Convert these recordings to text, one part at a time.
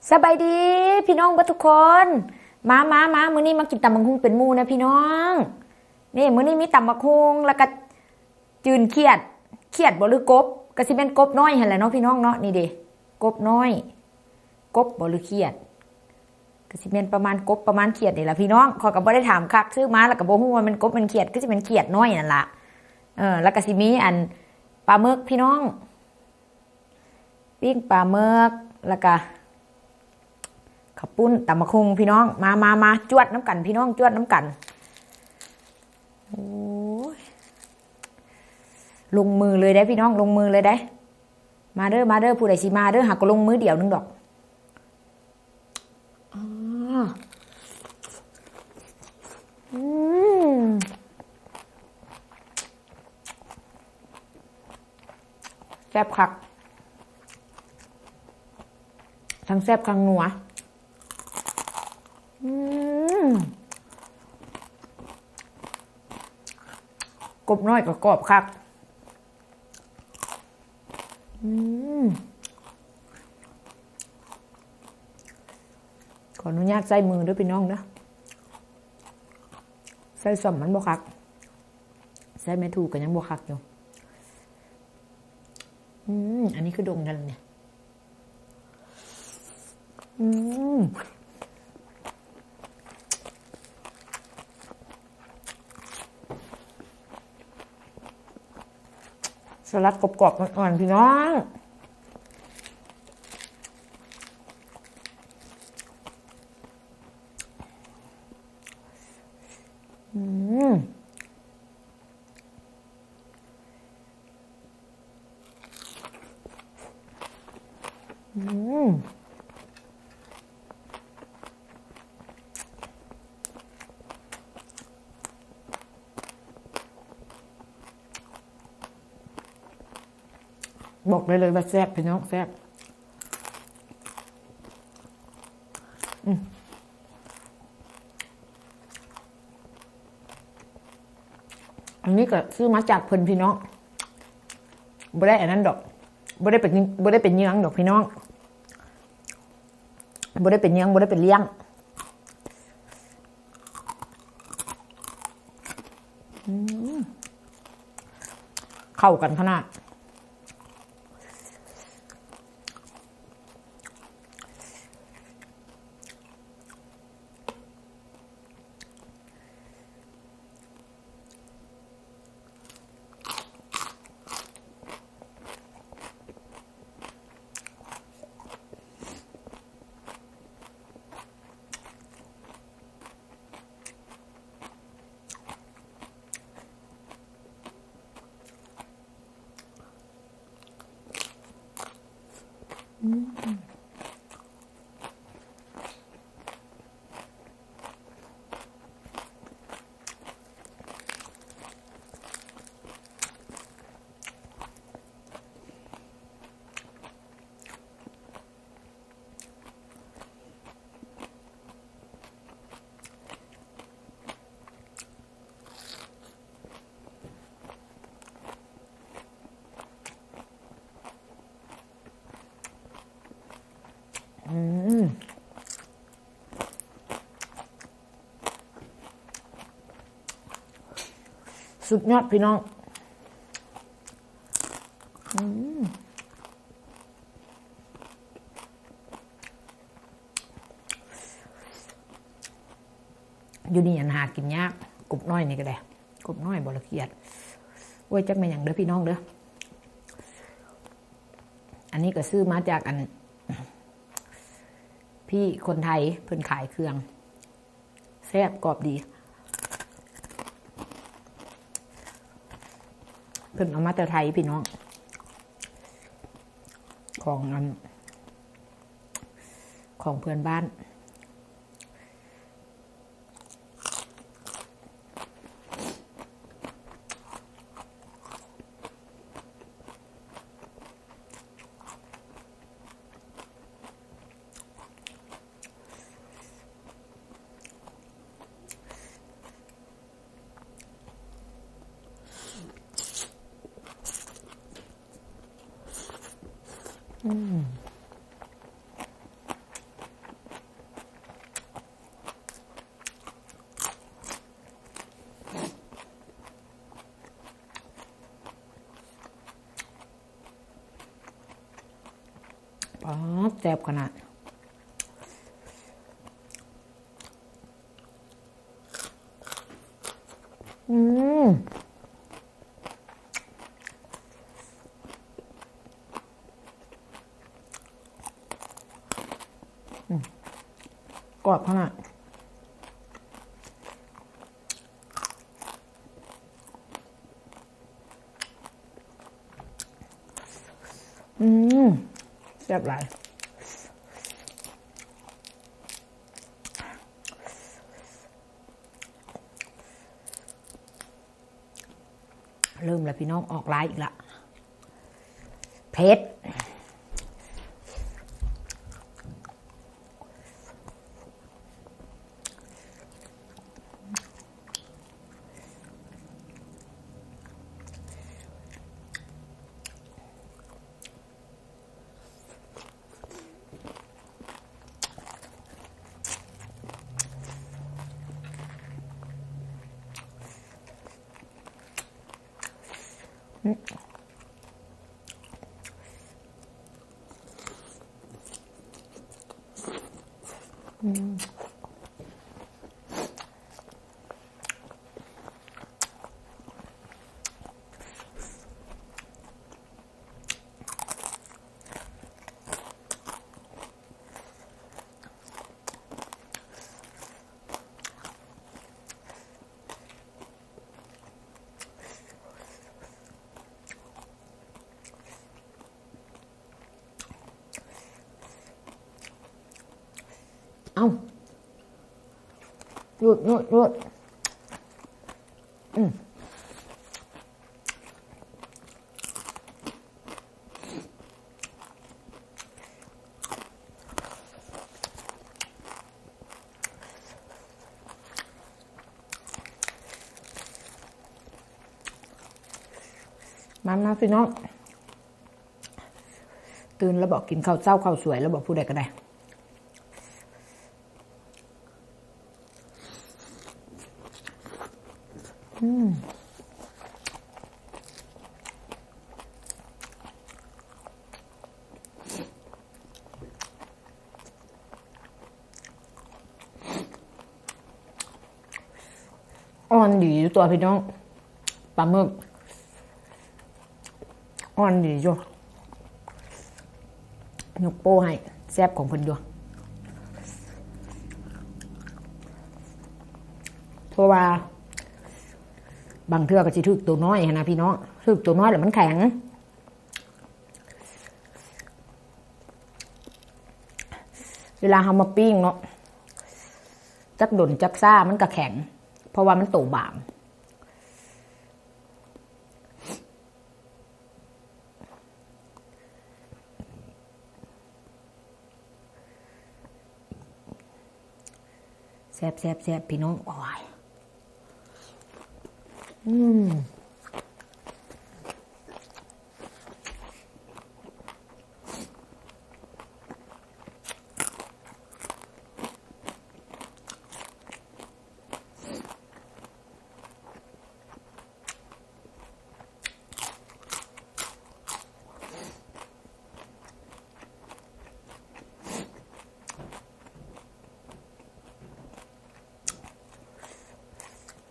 ສະບາຍດີພີ່ນ້ອງເບິດທຸກຄົນ ມາ ມາ ມາ ມື້ນີ້ມາກິນຕຳບັກຫຸ່ງເປັນໝູ່ນະພີ່ນ້ອງ. ນີ້ ມື້ນີ້ມີຕຳບັກຫຸ່ງ ແລ້ວກະຈືນຂຽດ ຂຽດບໍ່ ຫຼືກົບ ກະຊິແມ່ນກົບນ້ອຍຫັ້ນແຫຼະເນາະພີ່ນ້ອງເນາະ. ນີ້ເດ ກົບນ້ອຍ ກົບບໍ່ ຫຼືຂຽດ ກະຊິແມ່ນປະມານກົບປະມານຂຽດນີ້ລະພີ່ນ້ອງ. ຂ້ອຍກະບໍ່ໄດ້ຖາມຄັກ ຊື້ມາແລ້ວກະບໍ່ຮູ້ວ່າແມ່ນກົບແມ່ນຂຽດ ຄືຊິແມ່ນຂຽດນ້ອຍຫັ້ນລະ. ເອີ ແລ້ວກະຊິມີອັນປາໝຶກພີ່ນ້ອງ ປີ້ງປາໝຶກ ແລ້ວກະເຂົ້າປຸ້ນ ຕຳບັກຫຸ່ງພີ່ນ້ອງ. ມາ ມາ ມາ ຈວດນຳກັນພີ່ນ້ອງ ຈວດນຳກັນ. ໂອ້ຍ ລົງມືເລີຍເດ້ພີ່ນ້ອງ ລົງມືເລີຍເດ້. ມາເດີ ມາເດີ ຜູ້ໃດຊິມາເດີ ຫາກໍລົງມືດຽວໜຶ່ງດອກ. ອາ ອືມ ແຊບຄັກ ທັງແຊບທັງນົວ. ອືມ ກົບນ້ອຍກໍກອບຄັກ. ອືມ ຂໍອະນຸຍາດໃຊ້ມືເດີພີ່ນ້ອງເດີ ໃຊ້ຊ້ອມມັນບໍ່ຄັກ ໃຊ້ໄມ້ຖູກະຍັງບໍ່ຄັກຢູ່. ອືມ ອັນນີ້ຄືດົງແທ້ລະນີ້. ອືມ ສະຫຼັດກອບໆ ອ່ອນໆ ພີ່ນ້ອງ. ອືມ ອືມ ບອກໄດ້ເລີຍວ່າແຊບ ພີ່ນ້ອງ ແຊບ. ອືມ ອັນນີ້ກໍຊື້ມາຈາກເພິ່ນພີ່ນ້ອງ ບໍ່ໄດ້ອັນນັ້ນດອກ ບໍ່ໄດ້ໄປ ບໍ່ໄດ້ໄປເຍືອງດອກພີ່ນ້ອງ ບໍ່ໄດ້ໄປເຍືອງ ບໍ່ໄດ້ໄປລ້ຽງ. ອືມ ເຂົ້າກັນຂະໜາດ. ອືມ. ອືມ ສຸດຍອດພີ່ນ້ອງ ອືມ. ຢູ່ນີ້ອັນຫາກິນຍາກ ກົບນ້ອຍນີ້ກໍໄດ້ ກົບນ້ອຍບໍ່ລະຂຽດ ໂອ້ຍ ຈັກແມ່ນຫຍັງເດີພີ່ນ້ອງເດີ. ອັນນີ້ກໍຊື້ມາຈາກອັນ ພີ່ຄົນໄທເພິ່ນຂາຍເຄື່ອງ ແຊບ ກອບດີ ເພິ່ນເອົາມາແຕ່ໄທພີ່ນ້ອງ ຂອງອັນ ຂອງເພື່ອນບ້ານ. ອືມ. ປາດ ແຊບຂະໜາດ. ອືມ ອືມ ກອບຂະໜາດ. ອືມ ແຊບຫຼາຍ. ເລີ່ມແລ້ວພີ່ນ້ອງ ອອກລາຍອີກລະ ເຜັດ. ອືມ ອືມ. ເອົ້າ ຫຼຸດ ຫຼຸດ ຫຼຸດ ອືມ. ມາ ມາ ພີ່ນ້ອງ ຕື່ນແລ້ວບໍ? ກິນເຂົ້າເຊົ້າເຂົ້າສວຍແລ້ວບໍ? ຜູ້ໃດກໍໄດ້. ອືມ ອ່ອນດີຢູ່ຕົວະພີ່ນ້ອງ ປາໝຶກ ອ່ອນດີຢູ່ ຍົກໂປ້ໃຫ້ ແຊບຂອງເພິ່ນຢູ່ ເພາະວ່າບາງເທື່ອກໍຊິຖືກໂຕນ້ອຍຫັ້ນນະພີ່ນ້ອງ ຖືກໂຕນ້ອຍແລ້ວມັນແຂງ ເວລາເຮົາມາປີ້ງເນາະ ຈັກດົນຈັກຊ້າມັນກໍແຂງ ເພາະວ່າມັນໂຕບາງ. ແຊບໆໆ ພີ່ນ້ອງ ໂອ້ຍ ອືມ.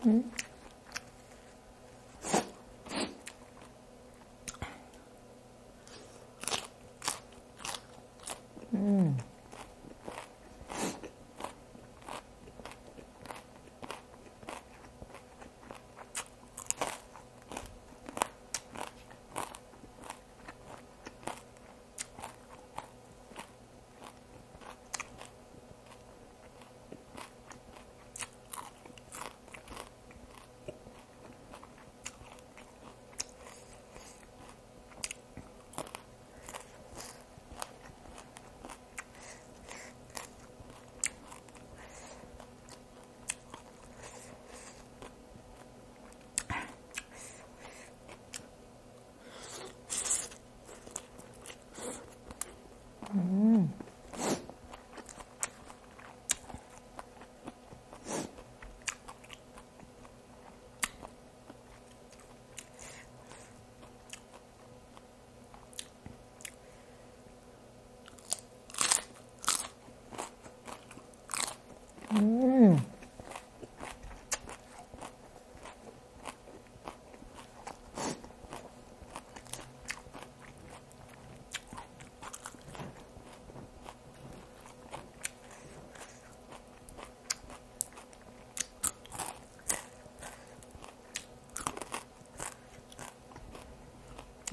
ອ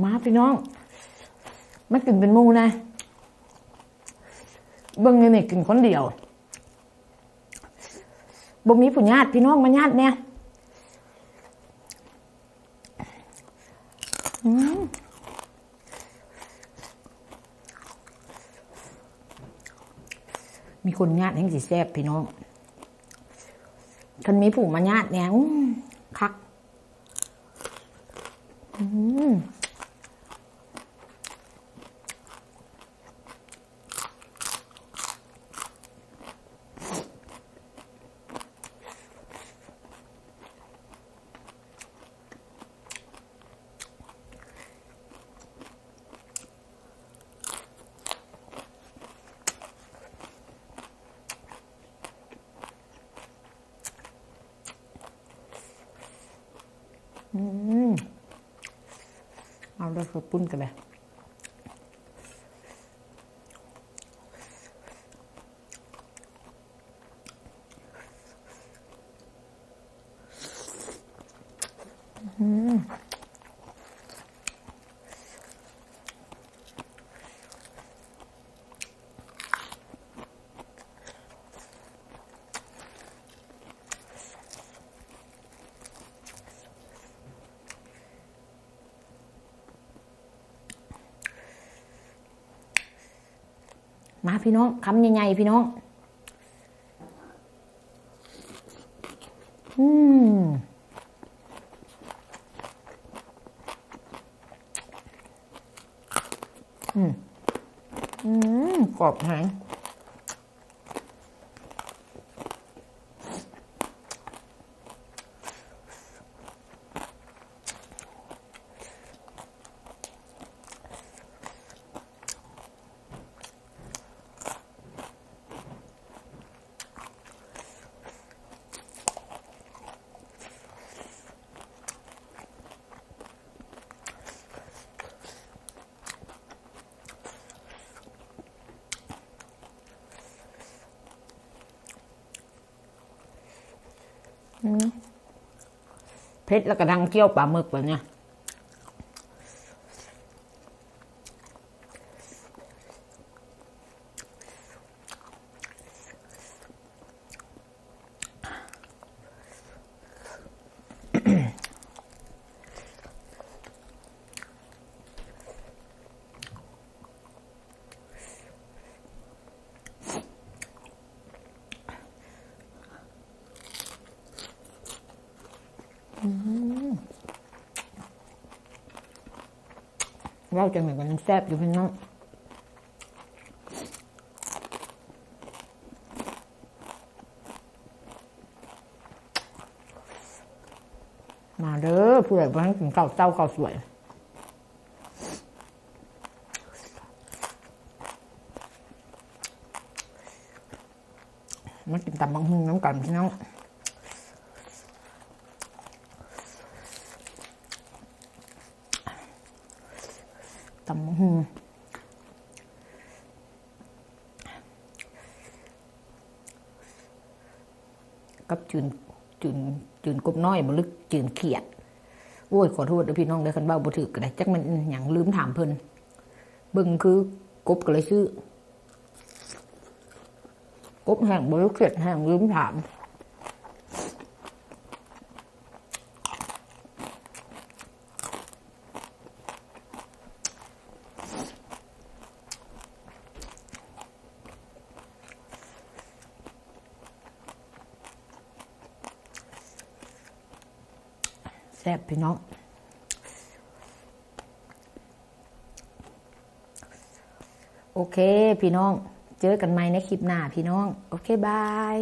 มาพี่น้อง มากินเป็นหมู่นะ เบิ่งนี่กินคนเดียว บ่มีผู้ญาติพี่น้องมาญาติแหน่ อืม มีคนญาติแฮ่งสิแซ่บพี่น้อง คันมีผู้มาญาติแหน่ อื้อ คัก อืม อืม เอาเด้อ ข้าวปุ้นกันเลย อืม มาพี่น้อง คำใหญ่ๆ พี่น้อง อืม อืม อืม กรอบแฮง อืม เผ็ดแล้วก็ดังเคี้ยวปลาหมึกแบบเนี้ย อืม เว้าจังได๋ก็ยังแซ่บอยู่พี่น้อง มาเด้อ ผู้ใดบ่ทันกินข้าวเช้าข้าวสวย มากินตำบักหุ่งนำกันพี่น้อง ตำบักหุ่ง กับจืน จืน จืนกบน้อยบ่ หรือจืนเขียด โอ้ย ขอโทษเด้อพี่น้องเด้อ คันเว้าบ่ถูกก็ได้ จักแม่นอิหยัง ลืมถามเพิ่น เบิ่งคือกบก็เลยซื้อ กบแห้งบ่ หรือเขียดแห้ง ลืมถาม แซ่บพี่น้อง โอเคพี่น้อง เจอกันใหม่ในคลิปหน้าพี่น้อง โอเค บาย